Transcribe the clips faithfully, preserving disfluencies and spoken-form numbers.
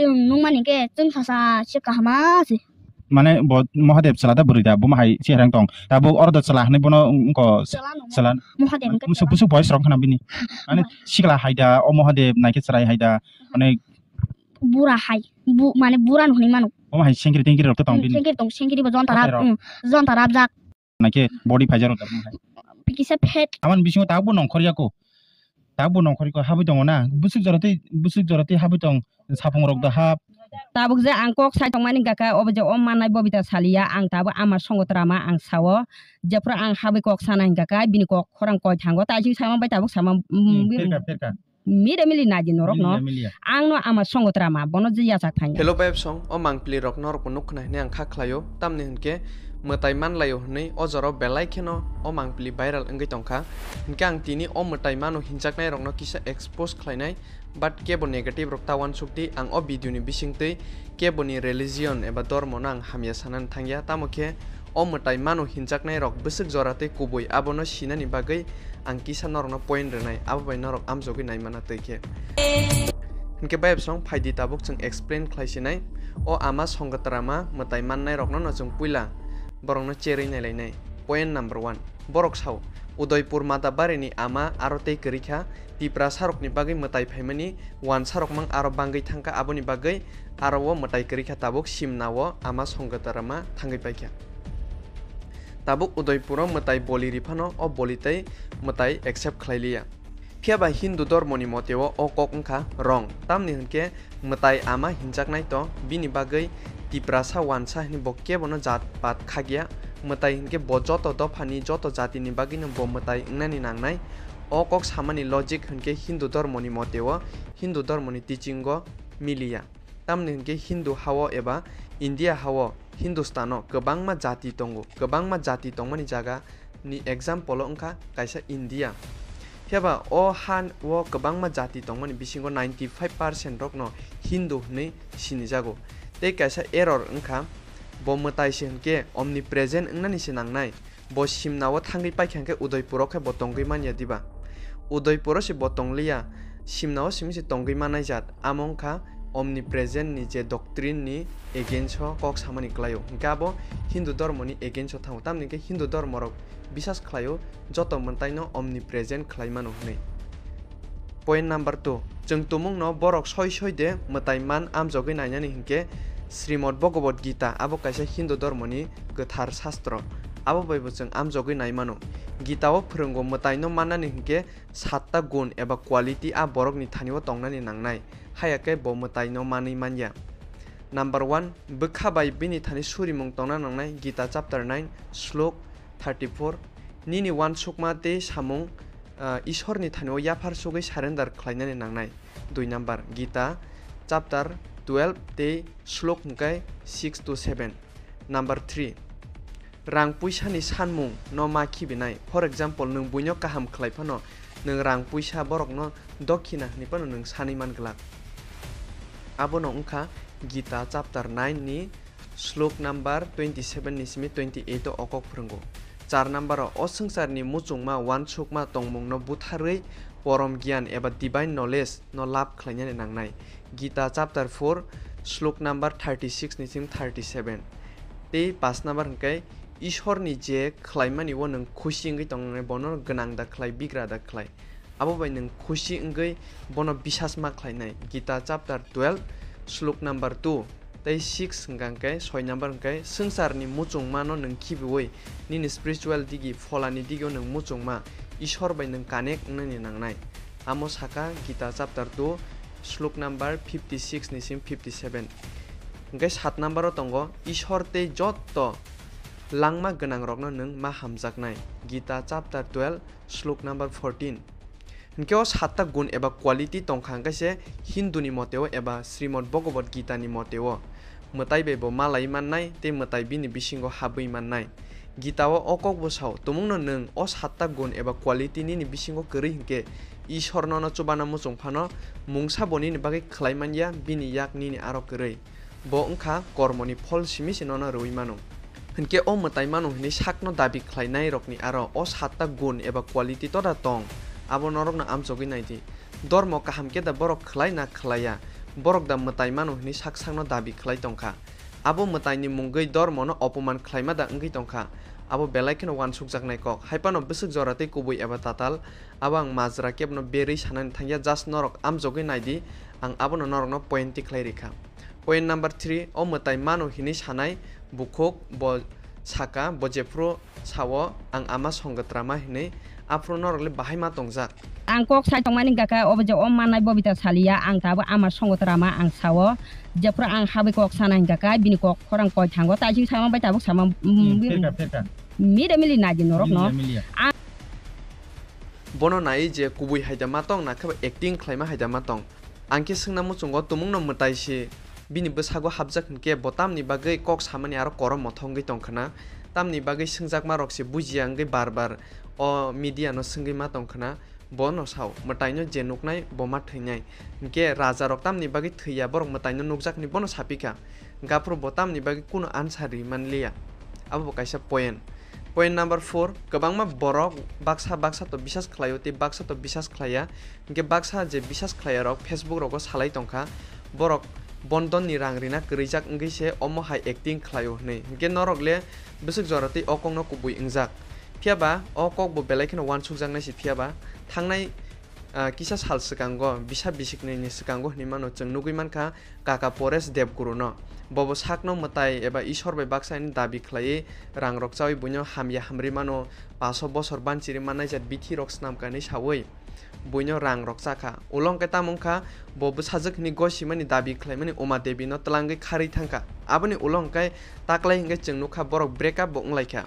Chwng nukmani khe chwng sasa se kahama se. Mane bo Mahadev chwla da bwrwi da, bo mahai se herang tong. Tabuk oro da chwla hwnwi bono wngko Chwla no chwla. Mahadev wngkhe Musu chwla. Busuk boys rok khana bini. Mane sikla hai da, o Mahadev naikhe chwrai hai da. Mane Bura hai. Bu-, mane bura no hwnwi mano. O mahai sengkiri tengkiri rok to tong Hmm, bini. Sengkiri tong, sengkiri bo jonta rab. Hathai rok. Hmm, jonta rab jak. Naikhe body phaijak rok da bo hai. Kisa phet. Amani bisingo tabuk bo nongkhor yako. Tabuk bo nongkhor yako habwi tongo na. Busuk jora tei, busuk jora tei habwi tong. Sapung rok da hap. Tabuk je ang kok sai tongmani hingka kha, obo je o mannai Bobita saliya, ang tabuk ama songo trama ang sao. Jephuru ang habwi kok sana hingka kha, bini kok khorang koi thango, taising sama bai tabuk sama, mm, Hmm, pherka, pherka. Mide mili naidi norok no. Miliya, miliya. Ang no ama songo trama, bono je yachak thangya. Hello, bayap song, o mangpili rok norok bo nuk khna hwnwi ang kha khlaio, tamni hwnkhe mwtai manlaio hwnwi o jorao belai kheno o mangpili viral wngwi tongkha. Hwnkhe ang tini o mwtai mano hinjaknai rokno kisa expose khlainai, but kebo negative rok ta uansuk di, ang o video ni bisingtwi keboni religion eba dormo no ang hamya sanani thangya, tamo khe o mwtai mano hinjaknai rok bwswk jora tei kubui abono sinani bagwi ang kisa norokno point rwnai, abo bai norok amjogwi naimana twi khe. Hinkhe bayapsong phaidi tabuk chwng explain khlai sinai. O ama songwtrama mwtai mannai rokno no chwng puila borokno cherwi nailainai. Point number one. Borok sao, Udaipur Matabari ni ama aro tei kwrwi kha, Tiprasa rokni bagwi mwtai phaimani wansa rok mang aro bangwi thangkha, aboni bagwi aro o mwtai kwrwi kha tabuk simna o ama songwtrama thangwi paikha. Tabuk Udaipuro mwtai boli ri phano o boli tei mwtai accept khlai liya. Phiya ba Hindu dormoni moteo o kok wngkha wrong, tamni hwnkhe mwtai ama hinjaknai to, bini bagwi Tiprasa wansa hwnwi bo kebono jat pat khakya, mwtai hwnkhe bo joto dophani, joto jatini bagwino bo mwtai wngnani nangnai. O kok samani logic hwnkhe Hindu dormoni moteo, Hindu dormoni teachingo miliya. Tamni hwnkhe Hindu hao eba India hao, Hindustano kwbangma jati tongo. Kwbangma jati tongmani jaga ni example o wngkha kaisa India. Phiya ba o ha o kwbangma jati tongmani bisingo ninety five percent rokno Hindu hwnwi sinijago. Tei kaisa error wngkha, bo mwtai se hwnkhe omnipresent wngnani se nangnai. Bo simna o thangwi paikha hwnkhe Udaipuro khe bo tongwi manya diba? Udaipuro se bo tongliya, simna o simi se tongwi manai jat, amo wngkha omnipresent ni je doctrine ni against o kok samani kwlaio, hwnkhe abo Hindu dormo ni against o thango, tamni hwnkhe Hindu dormo rok bisas khlaio joto mwtai no omnipresent khlai mano hwnwi. Point number two, chwng tumung no borok soi soi de mwtai man amjogwi nainani hwnkhe Srimad Bhagavad Gita, abo kaisa Hindu dormo ni kwthar sastro, abo bai bo chwng amjogwi nai mano. Gita o phwrwngo mwtai no mannani hwnkhe satta gun eba quality a borok ni thani o tongnani nangnai, haya khe bo mwtai no manwi manya. Number one, bwkha bai bini thani surimung tongna nangnai, Gita chapter nine, slok thirty-four, nini uansukma tei samung, ah, Ishwarni thani o yaphar sugwi surrender khlainani nangnai. Dui number, Gita chapter twelve tei slok hwnkhe six to seven. Number three, rang puisani sanmung no ma khibinai. For example, nwng buino kaham khlai phano nwng rang puisa borokno dokhina hwnwi phano nwng sanwi man glak. Abono wngkha Gita chapter nine ni slok number twenty seven ni simi twenty eight o okok phwrwngo. Char number o, o swngcharni muchungma uansukma tongmungno butharwi porom giyan eba divine knowledge no lab khlainani nangnai. Gita chapter four, slok number thirty six ni simi thirty seven. Tei paanch number hwnkhe Ishwarni je khlaimani o nwng khusi wngwi tongnai, bono gwnang da khlai, bigra da khlai. Abo bai nwng khusi wngwi bono bisas ma khlainai. Gita chapter twelve, slok number two tei six hwnkha hwnkhe soi number hwnkhe swngcharni muchungmano nwng khibiui nini spiritual digi, pholani digio nwng muchungma Ishwar bai nwng connect wngnani nangnai. Amo sakha Gita chapter two, slok number fifty six ni sim fifty seven. Hwnkhe sat number o tongo Ishwar tei jotto langma gwnangrokno nwng ma hamjaknai. Gita chapter twelve, slok number fourteen. Hwnkhe o satta gun eba quality tongkha hwnkhe se Hinduni moteo eba Srimad Bhagavad Gita ni moteo mwtai bai bo malai mannai tei mwtai bini bisingo habwi mannai. Gita o o kok bo sao, tumungno nwng o satta gun eba quality nini bisingo kwrwi hwnkhe Ishwar nono chubana muchung phano mungsa bo nini bagwi khlai man ya, bini yak nini aro kwrwi. Bo wngkha kormoni phol simi se nono rwui mano. Hinkhe o mwtai mano hinwi sakno dabi khlainairokni aro o satta gun eba quality toda tong, abo norokno amchogwi nai di. Dormo kaham khe da borok khlai na khlai ya, Borok da mwtai mano hwnwi sak sakno dabi khlai tong kha. Abo mwtaini mungwi dormono opoman khlaima da wngwi tong kha? Abo belai kheno uansukjaknai kok. Hai phano bwswk jora tei kubui eba tatal, abo ang majra kebono berwi sanani thangya, just norok amjogwi nai di, ang abono norokno point tikhlai rikha. Point number three, o mwtai mano hinwi sanai bukhuk bo saka, bo jephru sao, "Ang ama songwtrama hinwi," aphuru norokle bahai ma tongjak. Ang kok sai tongmani hwnkha khe, obo je o mannai Bobita saliya, ang tabuk ama songwtrama ang sao, jephru ang habwi kok sana hwnkha khe, bini kok khorang koi thango, taising sama bai tabuk sama, mm, Hmm, bini phirkha, phirkha. Mide mili nai di norokno. Miliya, miliya. Ang Bono nai je kubui hai da ma tong, na khe acting khlaima hai da ma tong. Ang khe swngna muchungo, tumungno mwtai se bini bwsago hapjak hwn khe bo tamni bagwi kok samani aro korom mothok wngwi tong khna? Tamni bagwi swngjakma rok se bujiya wngwi bar bar o media no swngwi ma tong khna? Bono sao, mwtaino je nuknai bo ma thwinai. Hwnkhe raja rok tamni bagwi thwiya, borok mwtaino nukjak hwnwi bono sapikha. Gaphuru bo tamni bagwi kunu answer ri man liya. Abo bo kaisa point. Point number four, kwbangma borok baksa baksa to bisas khlaio tei baksa to bisas khlaiya. Hwnkhe baksa je bisas khlaiyarok Facebook rogo salai tongkha, borok bondon ni rang rina kwrwijak wngwi se omo hai acting khlaio hwnwi. Hwnkhe norok le bwswk jora tei o kokno kubui wngjak. Phiya ba o kok bo belai kheno uansukjaknai se, phiya ba thangnai, ah, kisa sal swkango, bisa bisiknwi ni swkango hwnwi mano chwng nugwi mankha, Kaka Paresh Debguru no. Bobo sakno mwtai eba Isor bai baksa hwnwi dabi khlaiwi, rang rok chawi buino hamya hamri mano, paso bosor banchiri mannai jat bithi rok snam kha hwnwi sawi buino rang rok chakha. Ulo hwnkhe tamo wngkha, bo bwsajwk hwnwi gosimani dabi khlaimani Uma Devi no twlangwi kharwi thangkha. Aboni ulo hwnkhe taklai hwnkhe chwng nukha borok break up bo wnglaikha.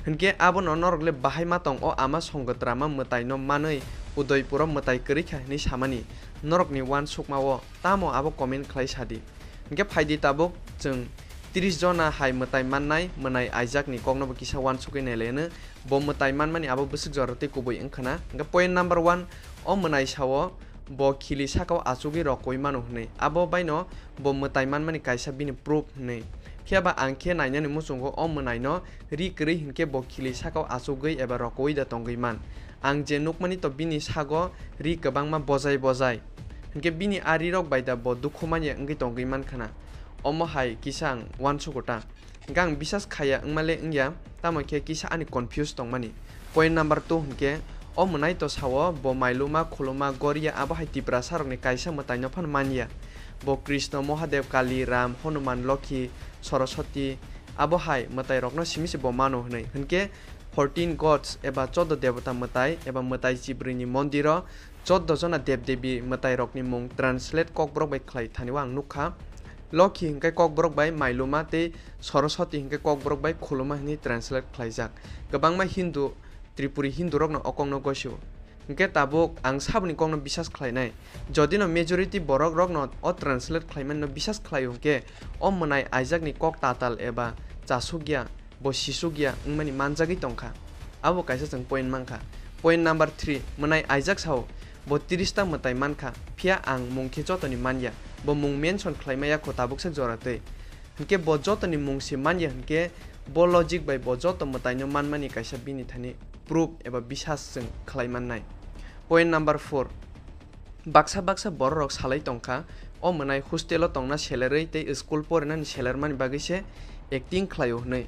Hwnkhe abono norok le bahai ma tong o ama songwtrama mwtaino manwi Udaipuro mwtai kwrwi kha hwnwi samani norokni uansukma-o tamo abo comment khlai sadi. Hwnkhe phaidi tabuk chwng tris jona hai mwtai mannai, mwnai Aijakni koknobo kisa uansukwi nailaino. Bo mwtai manmani abo bwswk jora tei kubui wngkhana. Hwnkhe point number one, o mwnai sao bo khili sakao achugwi rokoi mano hwnwi. Abo baino bo mwtai manmani kaisa bini proof hwnwi. Phiya ba ang khe nainani muchungo o mwnaino ri kwrwi hwnkhe bo khili sakao achugwi eba rokoi da tongwi man. Ang je nukmani to bini sago ri kwbangma bojai bojai. Hwnkhe bini a rirok bai da bo dukhu manya wngwi tongwi man khana. Omo hai kisa ang uansugo ta. Hwnkhe ang bisas khaiya wngma le wngya, tamo khe kisa ani confuse tongmani. Point number two hwnkhe, o mwnai to sao bo mailuma, khuluma, goria abo hai Tiprasa rokni kaisa mwtaino phano manya. Bo Krishna, Mahadev, Kali, Ram, Hanuman, Lokhi, Saraswati abo hai mwtai rokno simi se bo mano hwnwi. Hwnkhe fourteen gods eba choddo debota mwtai eba mwtai chibrwini mondiro choddo jona deb debi mwtai rokni mung translate kokborok bai khlai thani o ang nukha. Lokhi hwnkhe kokborok bai mailuma tei Saraswati hwnkhe kokborok bai khuluma hwnwi translate khlaijak. Kwbangma Hindu, Tripuri Hindu rokno o kokno gosio. Hwnkhe tabuk ang saboni kokno bisas khlainai. Jodino majority borok rokno o translate khlaimani no bisas khlaio hwnkhe o mwnai Aijakni kok tatal eba chasukya, bo sisukya wngmani manjagwi tongkha. Abo kaisa chwng point mankha. Point number three, mwnai Aijak sao bo tris ta mwtai mankha, phiya ang mung khe jotoni manya. Bo mung mention khlaimaya kho tabuksa jora twi. Hwnkhe bo jotoni mung se manya hwnkhe bo logic bai bo joto mwtaino manmani kaisa bini thani proof eba bisas chwng khlai mannai. Point number four, baksa baksa bororok salai tongkha, o mwnai hostel-o tongna selerwi tei school porinani selermani bagwi se acting khlaio hwnwi.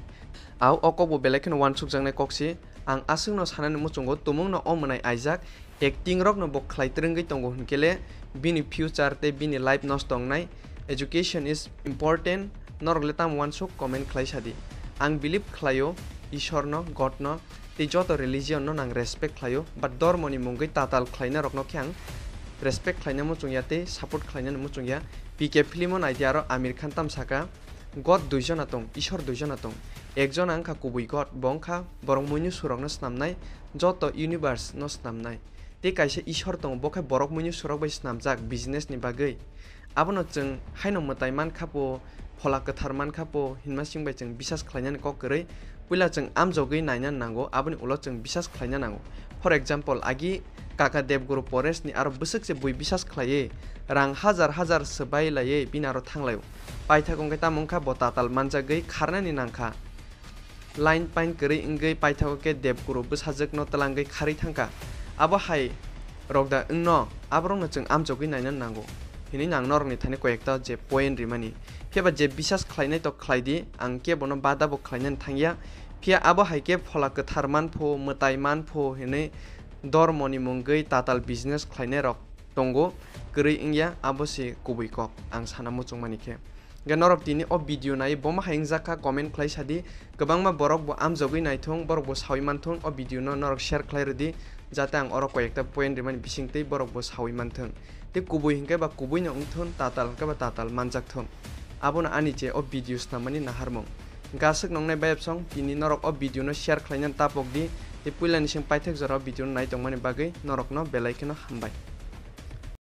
Ao o kokbo belai kheno uansukjaknai kok se. Ang aswkno sanani muchungo, tumungno o mwnai Aijak acting rokno bo khlai twrwngwi tongo hwnkhe le bini future tei bini life nosto wngnai. Education is important. Norok le tamo uansuk comment khlai sadi. Ang believe khlaio Ishorno, Godno, tei joto religion no nang respect khlaio, but dormo ni mungwi tatal khlaina rokno khe ang respect khlaina muchungya tei support khlainani muchungya. P K film o naidi, aro Amir Khan tam saka, God duijona tong, Ishor duijona tong. Ekjona wngkha kubui God, bo wngkha borok muinusurokno snamnai, joto universe no snamnai. Tei kaisa Ishor tongo, bo khe borok muinusurok bai snamjak business ni bagwi. Abono chwng haino mwtai mankha po, phola kwthar mankha po hinma sing bai chwng bisas khlainani kok kwrwi. Puila chwng amjogwi naina nango, aboni ulo chwng bisas khlaina nango. For example, agi Kaka Debguru Paresh ni aro bwswk se bui bisas khlaiwi rang hajar hajar swbai laiwi bini aro thanglaio. Paithak wngkhe tamo wngkha, bo tatal manjagwi kharnani nangkha. Line pain kwrwi wngwi paithago khe Debguru bwsajwkno twlangwi kharwi thangkha. Abo hai rok da wngno, aborokno chwng amjogwi naina nango. hinwi ang norokni thani koyekta je point rimani. Phiya ba je bisas khlainai to khlai di, ang kebono bada bo khlainani thangya. Phiya abo hai khe phola kwthar manpho, mwtai manpho hinwi dormoni mungwi tatal business khlainai rok tongo, kwrwi wngya, abo se kubui kok ang sana muchungmani khe. Hwnkhe norok tini o video nai bomo hai wngjak kha comment khlai sadi, kwbangma borok bo amjogwi naithung, borok bo sawi manthung, o video no norok share khlai rwdi, jate ang oro koyekta point rimani bisingtwi borok bo sawi manthung. Tei kubui hwnkhe ba kubui no wngthun, tatal hwnkhe ba tatal manjak thung. Abono ani je o video snamani naharmung. Gaswk nongnai bayapsong, tini norok o video no share khlainani tapok di, tei puilani seng paithak jora o video no naitongmani bagwi norokno belai kheno hambai.